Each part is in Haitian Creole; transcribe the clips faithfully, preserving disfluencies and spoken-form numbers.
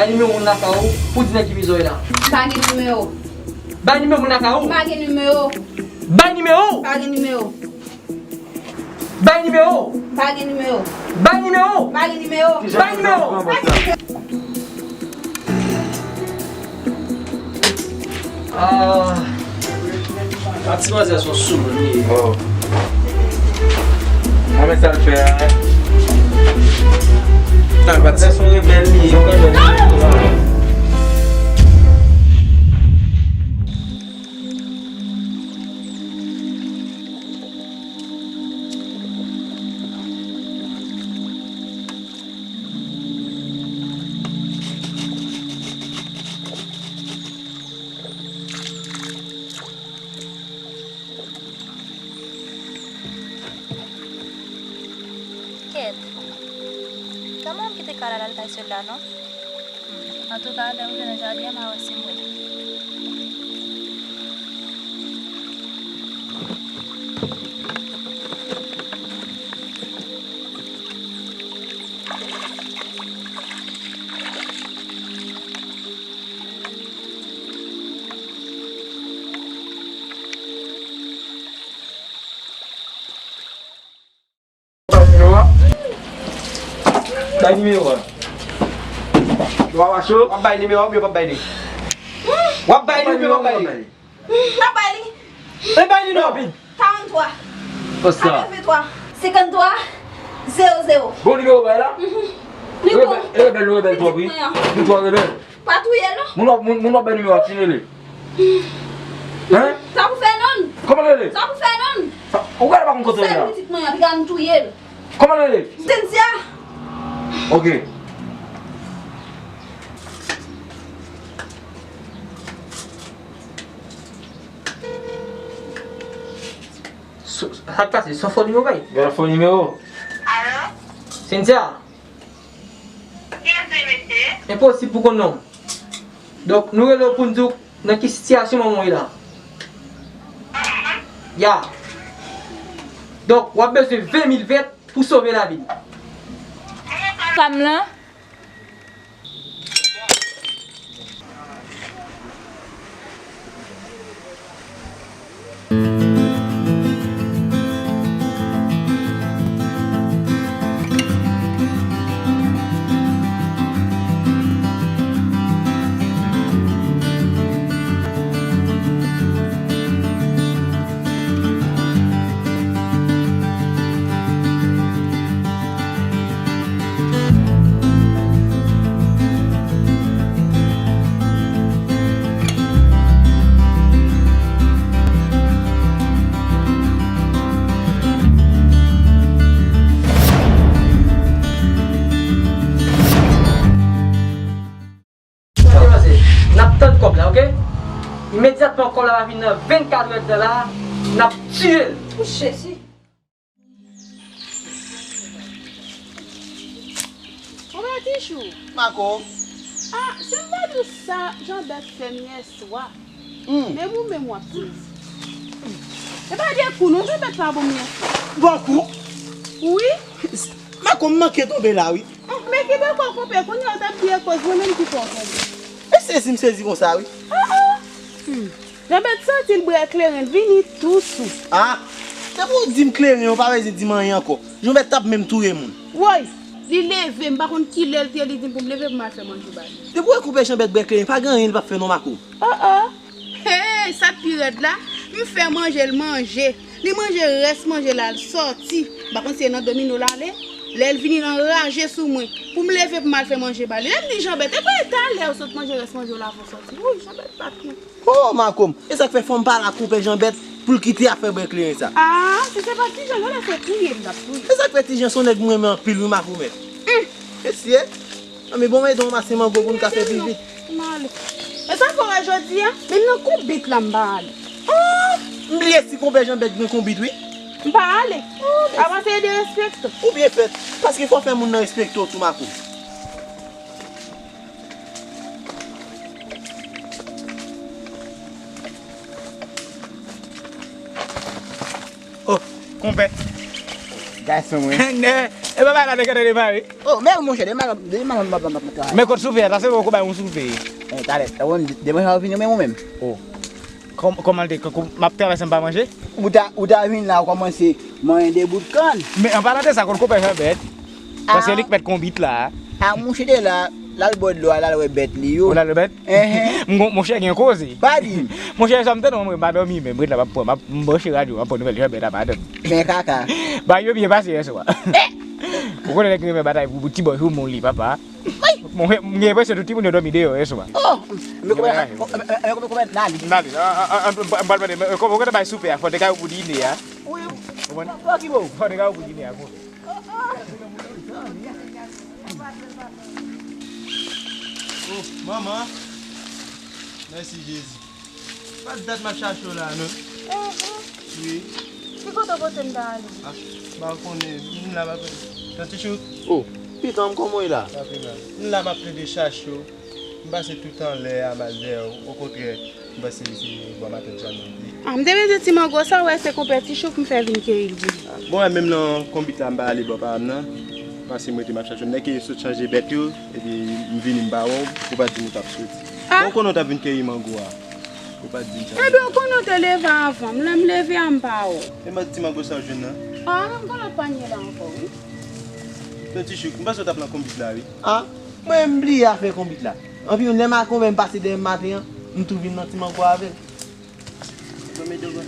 Bay nimewo moun lakay ou pou di nèg ki mize w la. Pa gen nimewo. Bay nimewo moun lakay ou. Pa gen nimewo. Bay nimewo. Pa gen nimewo. Bay nimewo. Pa gen nimewo. Bay nimewo. Pa gen nimewo. Bay nimewo. Ah. A ti manzè se yon soumoun li ye. Oh. Mwen men sa l fè a. Sa l pa t se yon rebèl li ye, yon rebèl li ye. Kèt. Kòman m kite kay la al kay sèl la non? Antouka, lè m rive nan jaden an, m a wè si m wè l. Bay nimewo a. W ap bay nimewo a oubyen w p ap bay li? W ap bay li oubyen w p ap bay li? M ap bay li. E bay li non. Karant twa. Konsa. Katreventwa. Senkanntwa. Zewo zewo. Bon nimewo bay la? Mhm. Li bon. Rebèl, rebèl, nou rebèl twòp wi. Pitit mwen an. Nou twò rebèl. Pa touye l non. Moun w ap, moun, moun w ap bay nimewo a, ki rele? Hein? Sa pou fè non. Kòman l rele? Sa pou fè non. Sa, ou gade pa konn kote l ye la. Sèl pitit mwen an, piga m touye l. Kòman l rele? Cynthia. Ok. Sa k pase? Se yon fo nimewo bay? Gade fo nimewo. Alo? Cynthia? Kiyès wi, mesye? Enposib pou konn non. Donk, nou rele w pou n di w nan ki sitiyasyon manman w ye la. Ya. Donk, w ap bezwen ven mil vèt pou sove lavi l. Fanm lan. Tande, manzè, n ap tann kòb la, oke? Imedyatman kòb la pa vin nan vennkat èdtan la, n ap tiye l. O Jezi! Konbatichou! Mako! Ah, si m pa di w sa Janbèt fè m yèswa. Hmm. Menm ou menm w ap sezi. E pa de kou non, Janbèt pa ban m yèswa. Bon kou? Wi. Mako, m manke tonbe la, wi. Men ki bò konpè, kounye a w t ap di e koz mwen menm ki fè w tonbe. E sezi m sezi konsa, wi. Ah, ah. Hmm. Janbèt santi l bwè kleren, l vini tou sou. Ah, depi w di m kleren, ou pa bezwen di m anyen ankò. Janbèt t ap menm touye moun. Woy, li leve, m pa konn kilè l te ye, li di m pou m leve pou m al fè manje ba li. Depi w wè konpè Janbèt bwè kleren, pa gen anyen li p ap fè non, Mako. Oh, oh. Hey, sa k pi rèd la, m fè manje l manje. Li manje rès manje l al sòti. M pa konn si se nan domino l ale. Lè l vin, li anraje sou mwen. Pou m leve pou m al fè manje ba li. Lè m di Janbèt, e kòman talè ou sot manje rès manje w la avan w sòti? Wouy, Janbèt bat mwen. Oh, Mako m. E sa k fè fò m pale ak konpè Janbèt pou l kite afè bwè kleren sa. Ah, si se pa Tijan, lè se touye m t ap touye. E sa k fè Tijan se yon nèg m renmen anpil wi, Mako m. Hum. Mesye. Anmè, bon, ede m ranmase mango pou n ka fè pi vit. M ale. E sa fè w wè jodi a, menm nan konbit la m pa ale. Oh! M bliye si konpè Janbèt gen konbit, wi. M pa ale. Oh, mèsi. Avanse ede respekte w. Ou byen fèt, paske fò w fè moun nan respekte w tou, Mako. Oh, konpè. Gason mwen. E pa bay la de kè de demare. Oh, men monchè, demare, demare, m ap travay. Men kot soupe a, ta se poko bay yon soupe. Eh, talè, ta wè, demen sa w vini menm ou menm. Oh. Kòm, kòman l te, kòm, m ap travay san m pa manje? Ou ta, ou ta vin la, ou kòmanse manyen de bout kann. Men an palan de sa, konn konpè Janbèt. Paske li k mèt konbit la. A, mouche te la, l al bò dlo a, l al wè bèt li yo. Ou l al wè bèt? Enhen. M gon, monchè gen koze. Pa di m. Monchè, sa m tande, mwen, m pa dòmi, men m ret la, m ap pran, m ap, m branche radyo, m ap pran nouvèl Janbèt a madanm. Men kaka. Bagay yo byen pase yè swa. Ou konnen nèg ki renmen batay pou, pou ti bòy jou moun li, papa. Monchè, m gen enpresyon tout timoun yo dòmi deyò yè swa. Oh, men kòman, men kòman, kòman, n ale. N ale, an, an, an, m pral mande, men, kòman, ou gentan bay soupe a, fò te kay ou pou dine a. Wi. Ou konprann? Fò te kay ou pou dine a, bon. Oh, manman. Mèsi, Jezi. Pa dat m ap chache w la, non. Enhen. Wi. Ki kote w panse m ta ale? Ah, m pa konnen. M la m ap. Tanti Chou. Oh, pikan m, kòman w ye la? Pa pi mal. M la m ap plede chache w. M pase tout anlè a m al dèyè w. Okontrè, m panse se bò matant Jan nan m te. Ah, m te bezwen ti mango sa, w wè se konpè Ti Chouk m fè vin keyi l di. Bon, wè, menm nan konbit la, m pa ale bò pa m nan. Pase m rete m ap chache. M nèk sot chanje bèt yo, epi m vini m pa wè w, ou pa di m ou t ap soti. Ah. Bon, ou konnen w t ap vin keyi mango a. Ou pa di m sa. Ebyen, ou konnen w te leve avan m, lè m leve a m pa wè w. E mwen ti mango sa w jwenn nan? Ah, m gon lòt panye la ankò, wi. Tanti Chouk, m panse w t ap nan konbit la, wi. Ah. Mwen menm m bliye afè konbit la. Anpi yon lè makonbè m pase dèyè m maten an, m tou vin nan ti mango avè l. Mwen mete w.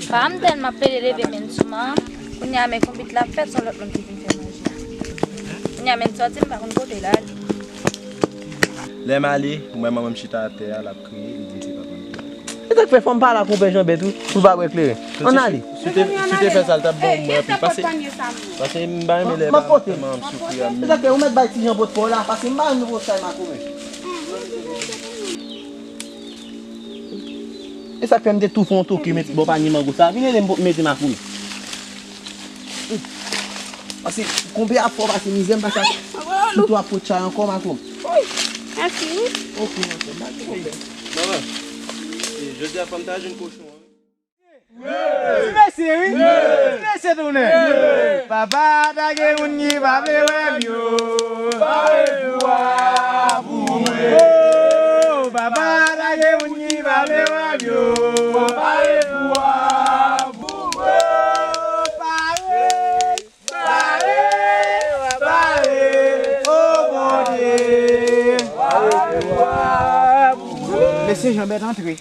Pa m tèlman pede leve men sou mwen. Kounye a men konbit la fèt, se yon lòt moun ki vin fè manje a. Kounye a men sòti, m pa konn kote l ale. Lè m ale, m wè manman m chita atè a, l ap kriye, li di m se papa m ki al. E sa k fè fò m pale ak konpè Janbèt wi, pou l pa bwè kleren. Ann ale. Si w te, si w te fè sa, l t ap ban m mwen anpil. Pase, pase m pa renmen lè manman m soufri a. E sa k fè ou mèt bay ti Jan pot pa w la, pase m pa renmen pot chay makonbè. E sa k fè m te tou fè yon toke met bò panye mango sa. Vin ede m mete makout. Pase konpe ap fò pase mizè m pase ak sitou ap pot chay ankò makout. Mèsi wi. Ok, makout. Manman, jodi a fò m ta jwenn kochon an. Ti mesye wi. Ti mesye tounen. Papa, ta gen moun ki pa vle wè m yo. Pare pou a pou mwen. Oh, papa, ta gen moun ki pa vle wè m yo. Pare pou a pou mwen. Pare, pare, pare, oh Bondye. Pare pou a pou mwen. Mesye Janbèt antre.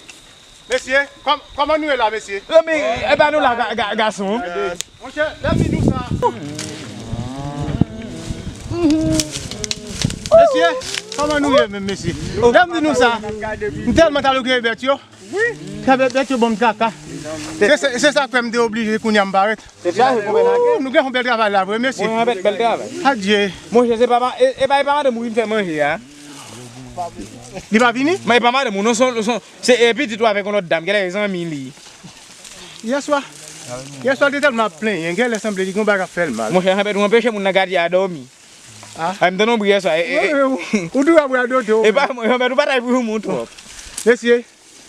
Mesye, kòm-, kòman nou ye la, mesye? Yo, men, e pa nou la, ga-, ga-, gason. Monchè, lè m vin nou sa. Mesye, kòman nou ye menm, mesye? Lè m vin nou sa, m tèlman t al okipe bèt yo. Sa bèt, bèt yo ban m kaka. Se, se, se sa k fè m te oblije kounye a m parèt. Se chaje pou mèt atè. Nou gen yon bèl travay la vre, mesye. Mwen, yon bèl, bèl travay. Adye. Monchè, se pa ma-, e, e pa, e pa madanm ou vin fè manje a? Li pa vini? Men e pa madanm ou, non, son, son, Se, e, pitit ou avèk yon lòt dam, genlè e zanmi li. Yèswa. Yèswa, l te tèlman ap plenyen, genlè sanble li gen yon bagay k ap fè l mal. Monchè, Janbèt, ou anpeche moun nan katye a dòmi. Ah. Ay, m tande yon bri yèswa. E, e, e. Ou tou ap radote w. E pa, Janbèt, ou pa t al pou yon moun twòp. Mesye,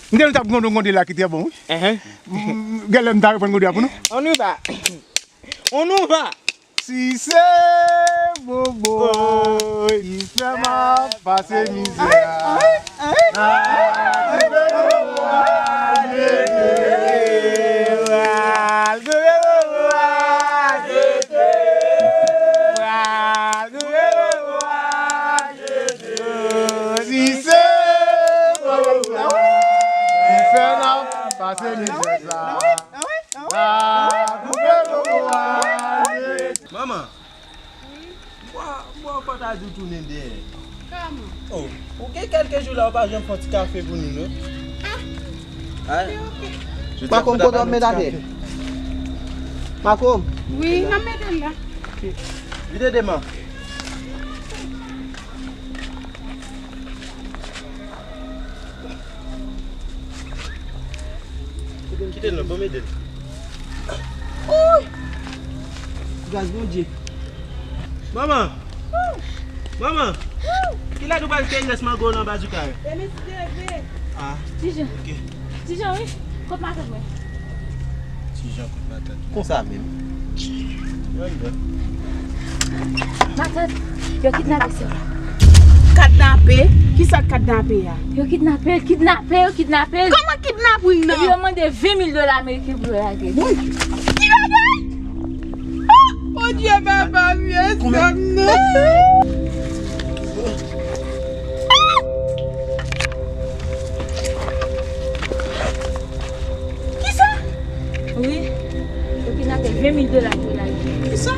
m te nou t ap gonde, yon gonde la ki trè bon, wi. Enhen. M, genlè m ta reprann gonde a pou nou. On y va. On y va. Si se bobo ki fè m ap pase mizè a. Al twouve bobo a, jete. Al twouve bobo a, jete. Al twouve bobo a, jete. Si se bobo ki fè n ap pase mizè sa. Ah, koupe bobo a. Manman. Wi. Bò, bò, fò ta di w tounen dèyè. Kòman? Oh, ou gen kèlke jou la, ou pa janm fè yon ti kafe pou nou, non? Ah. Ah. Makom, kote w ap met atè? Makom. Wi, m ap mete l la. Vide demen. Ede l non, ban m ede l. Ouy! Gras Bondye. Manman! Manman! Kilè nou pral kenbe rès mango nan Bazouka yo? Demen si Dye vle. Ah, Ti Jan. Ok. Ti Jan, wi. Kot matant mwen? Ti Jan kot matant mwen. Konsa menm. Yo anndan. Matant, yo kidnape sè w la. Kadnape? Kisa k kadnape a? Yo kidnape l, kidnape, yo kidnape l. Kòman kidnaping nan? Epi yo mande ven mil dola ameriken pou yo lage l. Woy! Ki bagay? Oh, Bondye papa, m ye sòm nan. Kisa? Wi. Yo kidnape ven mil dola pou yo lage. Kisa?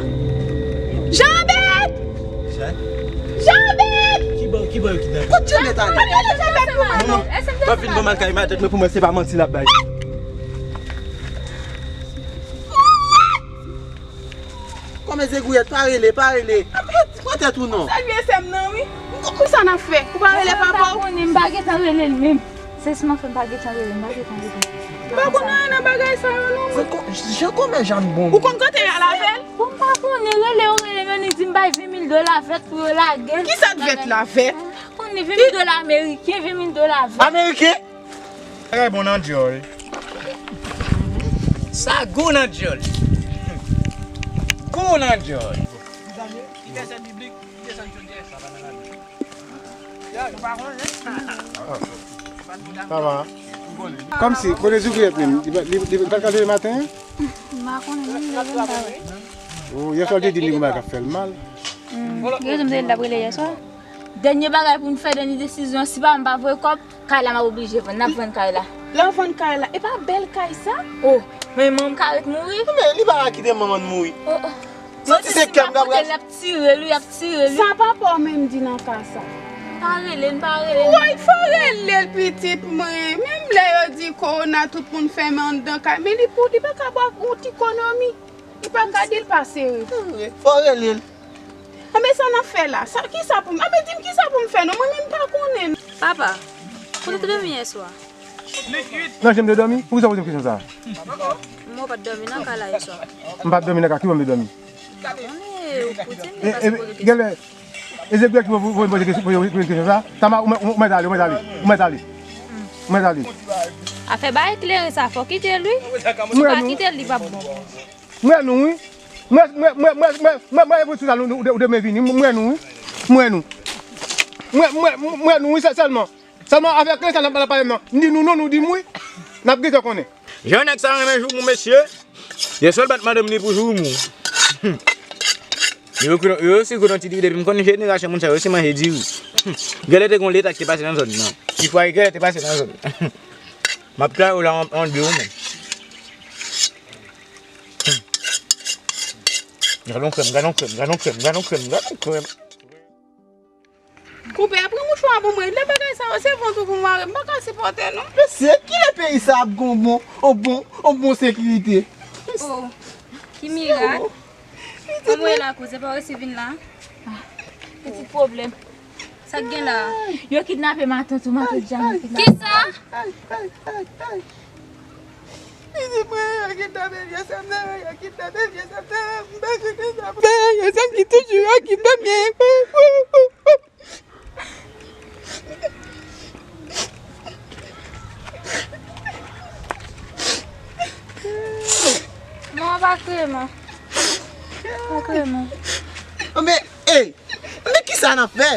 Janbèt! Sa? Janbèt! Ki bò, ki bò yo kidnape? Kot Janbèt ale? Kote Janbèt pou mwen? Manman, pa fin ban m al kay matant mwen pou mwen se pa manti l ap bay. Kòman Zegouyèt, pa rele, pa rele. Pran tèt ou non. Salye sè m nan wi. Kisa n ap fè? Ou pa rele papa w? M pa konnen, m pa gentan rele l menm. Sèlman fè m pa gentan rele, m pa gentan rele. M pa konn anyen nan bagay sa yo non. Jan kòman Jan bon? Ou konn kote y al avè l? Bon, m pa konnen, rele yo, rele m, yo di m bay ven mil dola vèt pou yo lage l. Kisa t vèt la, vèt? M pa konnen, ven mil dola ameriken, ven mil dola vèt. Ameriken? Bagay bon nan dyòl. Sa gou nan dyòl. Gou nan dyòl. Sa va. Kòmsi, kote Zegouyèt menm? Li pa, li, li pa t ka leve maten an? M pa konnen menm, leve m pa wè. Oh, yèswa l te di li gon bagay k ap fè l mal. Hmm. Gen rezon m te di l t ap rele yèswa. Dènye bagay pou n fè, dènye desizyon, si papa m pa voye kòb, kay la m ap oblije vann, n ap vann kay la. L ap vann kay la? E pa bèl kay sa? Oh, men manman m ka ret mouri? Men li pa ka kite manman l mouri. Oh, oh. Santi se kè m k ap rache. L ap tire l wi, ap tire l wi. Sa papa w menm di nan ka sa? Pa rele n, pa rele n. Woy, fò rele l pitit mwen. Menm lè yo di kowona tout moun fèmen anndan kay, men li pou, li pa ka bwè yon ti konomi. Li pa ka di l pa sere. Fò rele l. Anben sa n ap fè la? Sa, kisa pou m, anben di m kisa pou m fè non, mwen menm m pa konnen. Papa, kote w te dòmi yèswa? Nan je m te dòmi? Poukisa w poze m kesyon sa a? Mwen pa t dòmi nan kay la yèswa. M pa t dòmi nan kay, ki bò m te dòmi? Konnen, ou koute m, e, e, genlè, e Zegouyèt ki pou, pou, pou poze kesyon, poze kesyon sa? Tama, ou mèt, ou mèt ale, ou mèt ale, ou mèt ale. Ou mèt ale. Afè bay kleren sa, fò kite l wi. Si w pa kite l, li p ap bon. M wè nou wi. M wè, m wè, m wè, m wè, m wè, m wè, m wè, m wè, ou te, ou te men vini, m wè nou wi. M wè nou. M wè, m wè, m wè nou wi, sè-, sèlman. Sèlman avèk lè sa n ap, n ap pale m nan. M di nou non, nou di m wi. N ap gentan konnen. Jan nèg sa renmen joumou, mesye. Yèswa l bat madanm li pou joumou. Yo, yo, yo si kote yon ti diri, depi m konn jenerasyon moun sa yo, yo si manje diri. Genlè te gon leta ki te pase nan zòn nan. Ti fwa genlè te pase nan zòn. M ap klare w la an, an de w menm. Gad on krèm, gad on krèm, gad on krèm, gad on krèm, gad on krèm. Konpè, pran mouchwa pou mwen. Lè bagay sa yo, se vant ou pou mare. M pa ka sipòte non. Mesye, kilè peyi sa ap gon bon, on bon, on bon sekirite? Oh, ki mirak. Anmwey lakoz, e pa w resi vin la? Ah, pitit pwoblèm. Sa k gen la? Yo kidnape matant ou, matant Jan yo kidnape. Kisa? Ay, ay, ay, ay. Pitit mwen, yo kidnape vye sè m nan, yo kidnape vye sè m nan. M pa konnen sa pou fè, vye sè m ki toujou okipe m. Non, pa kriye non. Pa kriye non. Men, ey, men kisa n ap fè?